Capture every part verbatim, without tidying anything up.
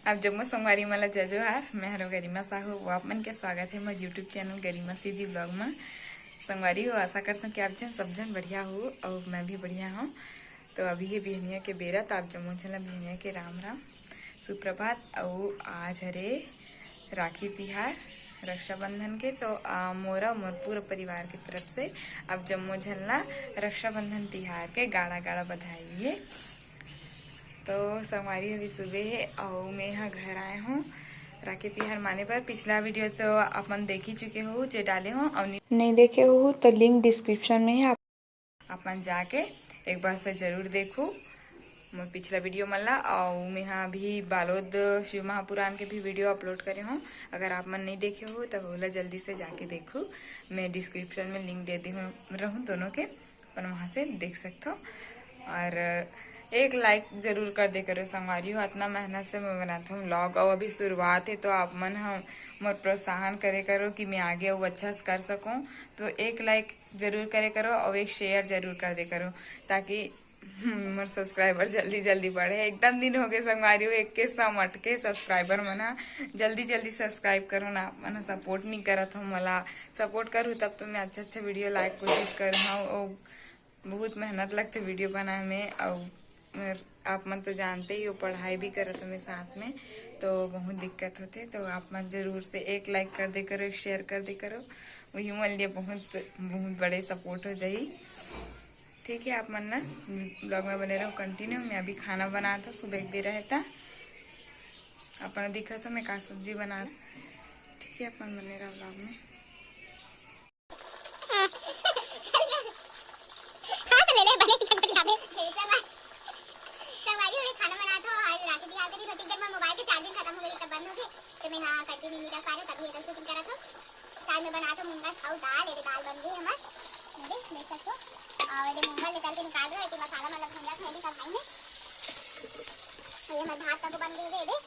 आप जम्मो संगवारी मन ला जय जोहार। मैं हरो गरिमा साहू, वो आप मन के स्वागत है मोर YouTube चैनल गरिमा सीजी ब्लॉग में। संगवारी हो, आशा करता हूँ कि आप जन सब जन बढ़िया हो और मैं भी बढ़िया हूँ। तो अभी है बिहनिया के बेरा, तो आप जम्मो झन ला बिहनिया के राम राम, सुप्रभात। अउ आज हरे राखी तिहार, रक्षाबंधन के, तो आ, मोरा अउ मोर पूरा परिवार के तरफ से आप जम्मो झन ला रक्षाबंधन तिहार के गाड़ा गाड़ा बधाई है। तो संगवारी, अभी सुबह है अउ मैं हा घर आए हूँ राखी तिहार माने बर। पिछला वीडियो तो अपन देख ही चुके हो, जे डाले हो, अउ नहीं देखे हो तो लिंक डिस्क्रिप्शन में है, आप अपन जाके एक बार से जरूर देखू मोर पिछला वीडियो मन ला। अउ मैं हा अभी बालोद शिव महापुराण के भी वीडियो अपलोड करे हूँ, अगर आप मन नहीं देखे हो तो ओला जल्दी से जाके देखू। मैं डिस्क्रिप्शन में लिंक दे दी हूँ रहूँ दोनों के, अपन वहाँ से देख सकते हो। और एक लाइक जरूर कर दे करो संगवारी हो, इतना मेहनत से मैं बनाता हूँ व्लॉग, और अभी शुरुआत है, तो आप मन हम मोर प्रोत्साहन करे करो कि मैं आगे वो अच्छा से कर सकूँ। तो एक लाइक जरूर करे करो और एक शेयर जरूर कर दे करो, ताकि हम्म, मोर सब्सक्राइबर जल्दी जल्दी बढ़े। एकदम दिन हो गए संगवारी हो, एक के सौ अटके सब्सक्राइबर मन ह। जल्दी जल्दी सब्सक्राइब करो ना, आप मन सपोर्ट नहीं करत हो मोला। सपोर्ट करूँ तब तो मैं अच्छा अच्छा वीडियो लाए के कोशिश करूँ। हाँ, वो बहुत मेहनत लगते वीडियो बनाए में, और मेर-, आप मन तो जानते ही हो, पढ़ाई भी करत हो मैं साथ में, तो बहुत दिक्कत होते। तो आप मन जरूर से एक लाइक कर दे करो, एक शेयर कर दे करो, वही मन लिए बहुत बहुत बड़े सपोर्ट हो जाही। ठीक है, आप मन ना ब्लॉग में बने रहो कंटिन्यू। मैं अभी खाना बनाता, सुबह के बेरा है ता अपन दिखा तो मैं का सब्जी बना। ठीक है, अपन बने रहो ब्लॉग में। हाँ, तो ले ले, बने खटखटी आवे। संगवारी हो, खाना बनाता हूँ, आज राखी तिहार के दिन होती, जब मैं मोबाइल के चार्जिंग खत्म हो गई, तब बंद हो गई, तो मैं यहाँ कंटिन्यू नहीं कर पा रही, तभी ये शूटिंग करा था। साथ में बनाता हूँ मूंगा खाऊ दाल, ये दाल बन गई हमार, ये देख, देख सकते हो। और ये मूंगा निकाल के निकाल रहा है कि मसाला मतलब भूंजा था, ये भी कढ़ाई में। और ये हमारे भात का वो बन गई है, ये देख,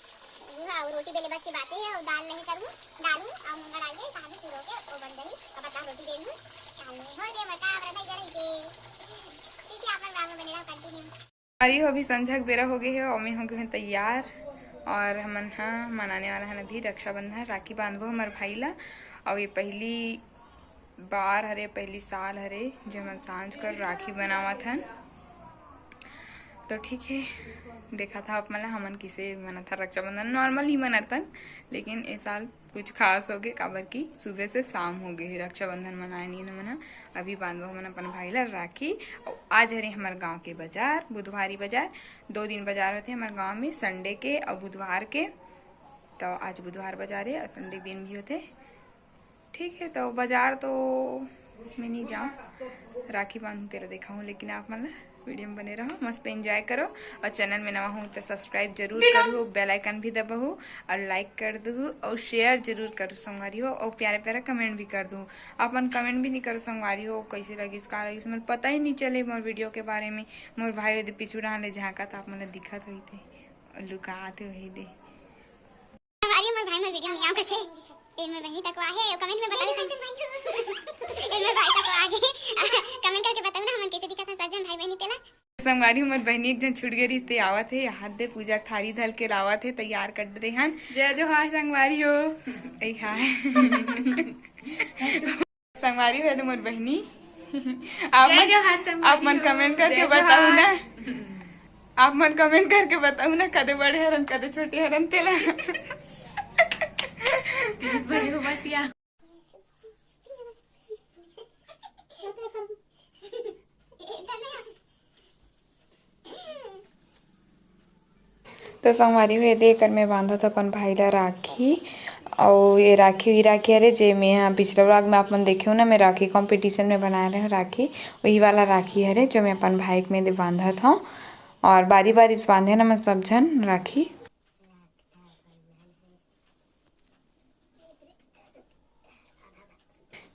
ये और रोटी बेले बस की बातें है, और दाल नहीं करूँ, डालू और मूंगा डाल के कहानी शुरू हो गया, वो बन गई। अब बता रोटी दे दूँ, डाल नहीं हो गया, बता अब रंधाई गई के। ठीक है, आप लोग ब्लॉग में बने रहो कंटिन्यू। अरे हो, अभी संझा के बेरा हो गए है और मैं हो गए हैं तैयार, और हमन हा मनाने वाला है अभी रक्षाबंधन, राखी बांधबो हमर भाई ला। और ये पहली बार हरे, पहली साल हरे, जो हमन सांझ कर राखी बनावत हन। तो ठीक है, देखा था आप मन ला हमन किसे मनात हन रक्षाबंधन। नॉर्मल ही मनात हन, लेकिन ए साल कुछ खास हो गए, काबर कि सुबह से शाम हो गए हे, रक्षाबंधन मनाए नहीं हमन ह। अभी बांधबो हमन अपन भाई ला राखी। अउ आज हरे हमर गांव के बाजार, बुधवारी बाजार, दो दिन बाजार होते हमर गांव में, संडे के अउ बुधवार के। तो आज बुधवार बाजार है और संडे के दिन भी होते। ठीक है, तो बाजार तो मैं नहीं जाऊँ, राखी बांधू तेला दिखाऊँ, लेकिन आप मन ला वीडियो में बने रहो, मस्त एंजॉय करो। और चैनल में नवा हूँ तो सब्सक्राइब जरूर करो, बेल आइकन भी दबाओ और लाइक कर दो और शेयर जरूर करो संगवारी हो, और प्यारे प्यारे कमेंट भी कर दो। अपन कमेंट भी नहीं करो संगवारी हो, कैसे लगिस, का लगिस, मोला पता ही नहीं चले मोर वीडियो के बारे में। मोर भाई ओदे पीछू डाहन ले झांकत, आप मन ला दिखत होही ते, लुकात होही दे। अरे मोर भाई मोर वीडियो में आओ कथे। ए मोर बहिनी तक आहे, कमेंट में बताओ। ए मोर भाई तक आगे। कमेंट करके बताओ ना हमन कैसे दिखत है सब जन भाई बहिनी तेला। संगवारी, हमर बहिनी एक जन छूट गई रहिस, ते आवत हे, हाथ दे पूजा थारी धल के लावत हे, तैयार कर दे हन। जय जोहार संगवारी हो। ए हाय। संगवारी हो, ये दे मोर बहिनी। आप जय मन, जोहार संगवारी आप मन हो। कमेंट करके जय बताओ जोहार। ना। आप मन कमेंट करके बताओ ना, कदे बड़े हरन, कदे छोटे हरन तेला। बड़े हो बस या। तो संगवारी हो, ये दे एकर में बांधत अपन भाई ला राखी। अउ ये राखी, वही राखी हरे, जे में हा पिछला व्लॉग में आप मन देखे हो ना, मैं राखी कंपटीशन में बनाए रहे राखी, वही वाला राखी हरे, जो मैं अपन भाई के में दे बांधत हूँ। और बारी बारी से बांधे ना, मैं सब झन राखी।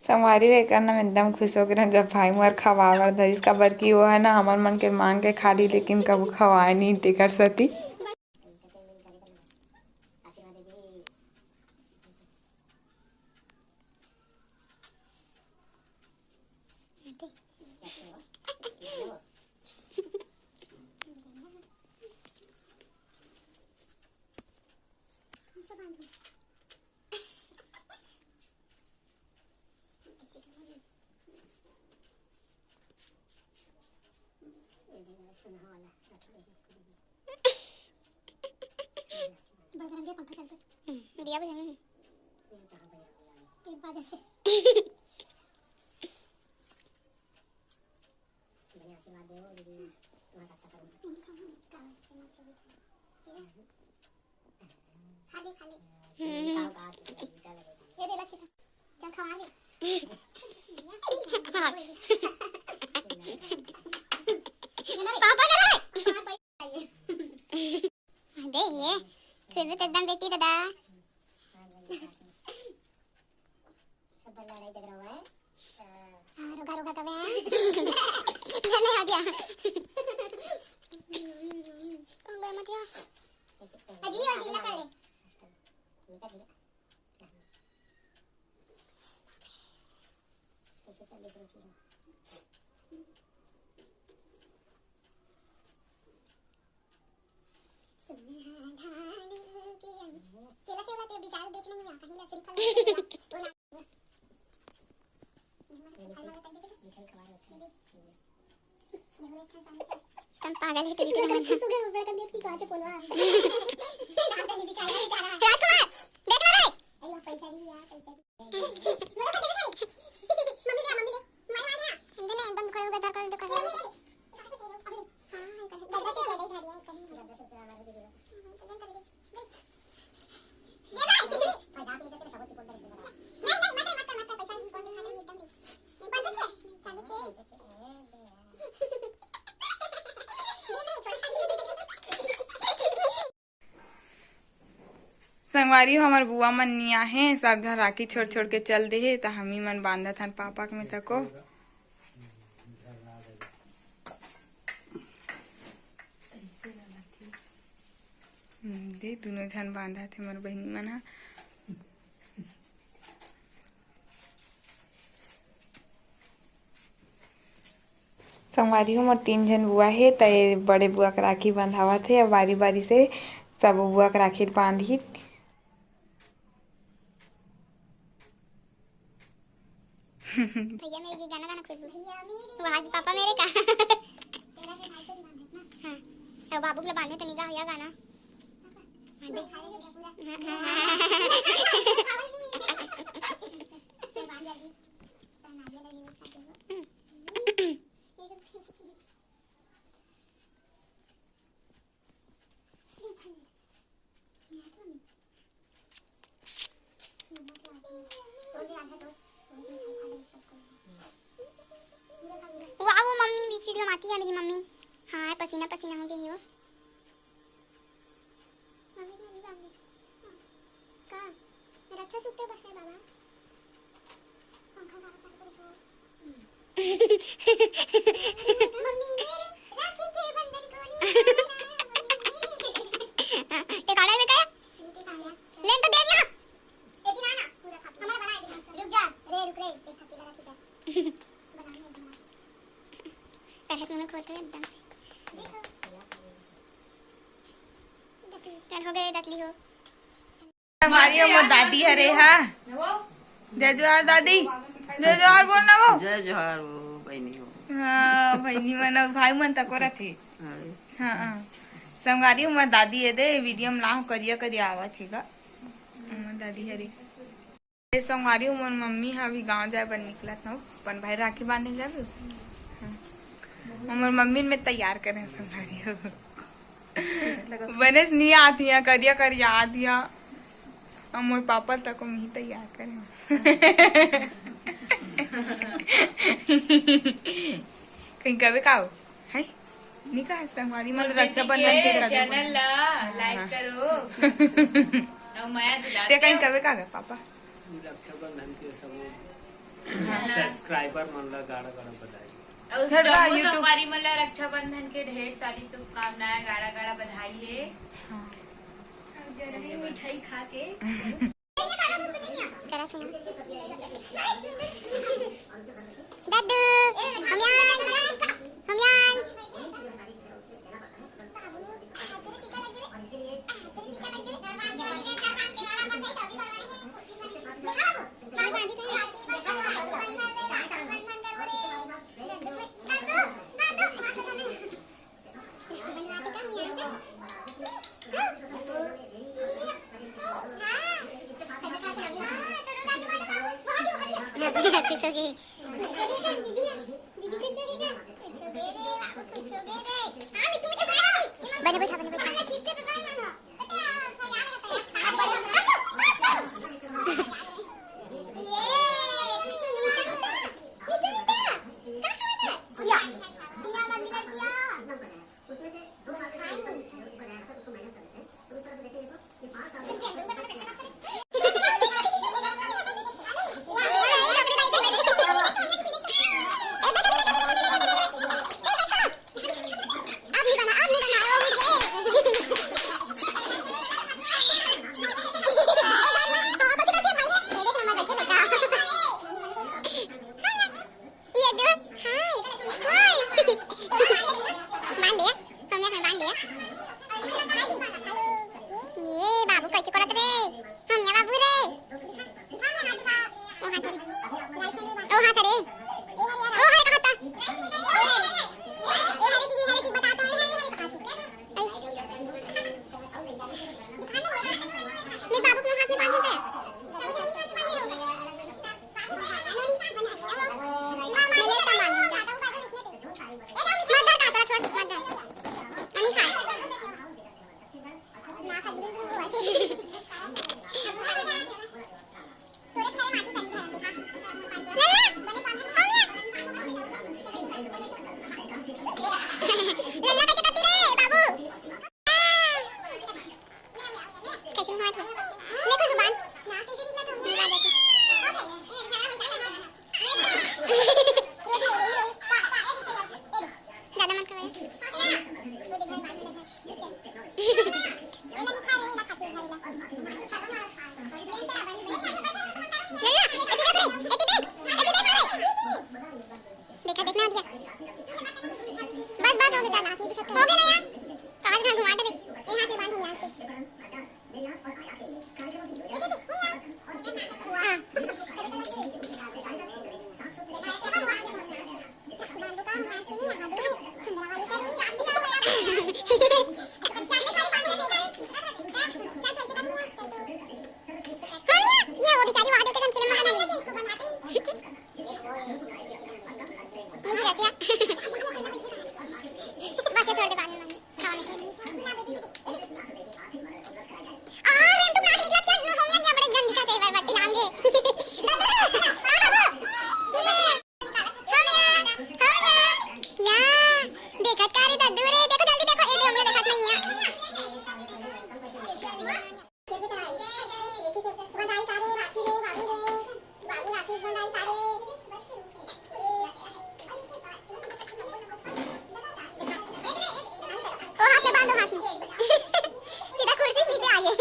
संगवारी हो, एकर ना मैं एकदम खुश हो गे रहें, जब भाई मोर खवाए बर धरिस, काबर कि वो है ना, हमर मन के मांग के खाली, लेकिन कभू खवाए नहीं, तेकर सेती। बंद कर दे पंखा चलता। हम्म, दिया बजाएंगे। पेट बाजा से। बढ़िया आशीर्वाद दे दीदी, तुम्हारा अच्छा करूँगा। खा ले, खा ले। हम्म। ये दे ला खिला। चल खवा ले। पापा ने रे। दे ये। खुशबू तो एकदम बेटी दादा। सब लड़ाई झगड़ा हुआ है। हाँ, रुका, रुका, तबे। नहीं हो गया। कौन गया मत गया? अजी, और ढीला कर ले। केला सेव ला ते अभी चाल बेच नहीं हुआ, कहीं ला श्रीफल नहीं हुआ। तुम पागल है, तेरी तो जवान है। राजकुमार, देख ना रे। पैसा भी यार, पैसा भी। मम्मी दे, मम्मी दे। मार, मार, मार। एकदम, एकदम दुकान में उधर कर, दुकान में। हाँ, हाँ, कर। दे, दे, दे, दे, दे, दे। दे, दे, दे, दे। संगवारी हो, हमर बुआ मन नी आहे, सब झन राखी छोड़ छोड़ के चल दे हे, त हमी मन बांधत हन पापा के में तको। हम्म, दे, दुनो झन बांधत हे मोर बहिनी मन ह। संगवारी हो, मोर तीन झन बुआ हे, त ये बड़े बुआ के राखी बंधावत हे। अब बारी बारी से सब बुआ के राखी बांधही। भैया मेरे की गाना गाना खुशबू। भैया मेरे वो आज पापा मेरे का। हाँ, अब बाबू के बांधे तो निगाह या गाना। हाँ, दे। हाँ, हाँ, हाँ। वाह, वो मम्मी बीच वीडियो में आती है मेरी मम्मी। हाँ, पसीना पसीना हो गई हो। मम्मी ने नहीं बांधे। का? रक्षा सूत्र बस है बाबा। पंखा का बचा के सो। मम्मी मेरे राखी के बंधन को निभाना, मम्मी मेरे। ये कॉलर में क्या है? लेन तो दे दिया। ये दिन आना, पूरा खा। हमारा बना है दिन। रुक जा। रे, रुक रे, एक थकी लगा, ठीक है। बना है, बना। पहले तुम्हें खोलते हैं एकदम से। देखो। चल, हो गए, दतली हो। संगवारी हो, मोर दादी हरे हा। जय जोहार दादी। जय जोहार बोल ना वो। जय जोहार वो बहिनी हो। हाँ, बहिनी मन अउ भाई मन तको रथे। हाँ। हाँ, हाँ। संगवारी हो, मोर दादी ये दे, वीडियो में लाहूं, करिया करिया आवत हे गा। मोर दादी हरे। ए संगवारी हो, मोर मम्मी ह अभी गांव जाए बर निकलत हव, अपन भाई राखी बांधे जाबे। हाँ। मोर मम्मी में तैयार करे संगवारी हो। बनेस नहीं आती है, करिया करिया आती है। अब मोर पापा तक को मैं ही तैयार करे। कहीं कबे का हो? है? नहीं कहा संगवारी, मतलब रक्षाबंधन के कदम। चैनल ला लाइक करो। और माया दुलार ते कहीं कबे का गे पापा? रक्षाबंधन के सब सब्सक्राइबर मन ला गाड़ा गाड़ा बधाई। और थोड़ा दोनों YouTube संगवारी मन ला रक्षाबंधन के ढेर सारी शुभकामनाएं, गाड़ा गाड़ा बधाई है। हाँ। और जरूरी मिठाई खा के। दद्दू, हमयांश, हमयांश। सो गए। दीदी, दीदी कैसे हो गया? कुछ हो गया रे, बाबू कुछ हो गया रे। हाँ, मिठू, मिठू, बैठो, बैठो। बने बैठा, बने बैठा। ये दो, हाय, हाय। बांध दिया, हम यहाँ बांध दिया। ये बाबू कैसे करत रे? हम यहाँ बाबू रे। ओ हाथ रे। ओ हाथ रे। ओ हाथ कहाँ था? ए हरे दीदी, हरे दीदी, बता तो, ए हरे, हरे कहाँ था? ले बाबू के हाथ में बांध दे। ले ले सामान। मत धर, कातरा छोड़, मत धर। नहीं खाए। लल्ला, लल्ला कैसे करती रे बाबू? कैसे हाथ है? देखो जुबान। ज्यादा मत करो। लल्ला, ऐसे देख रे, ऐसे देख, ऐसे देख। देखा, देखना दिया। बस, बस, हो गया, हो गया ना यार। कागज ना घुमा दे। यहाँ से बांध, यहाँ से। ये वो बेचारी वहाँ देखे, हम फिल्म वाला नहीं। नहीं रसिया। बस, ये छोड़ दे, बाद में खाने के। आ, हम तो नाक निकला क्या? नो, हम यहाँ बड़े जन दिखाते हैं, बट्टी लाएंगे। या, देखत का रे दद्दू रे, देखो जल्दी देखो, ये दे, हमने देखत नहीं है। बधाई तारे, राखी रे, बाबू रे, बाबू राखी बधाई तारे। ओ, हाथ में बांधो, हाथ में। सीधा कुर्सी से नीचे आ गए।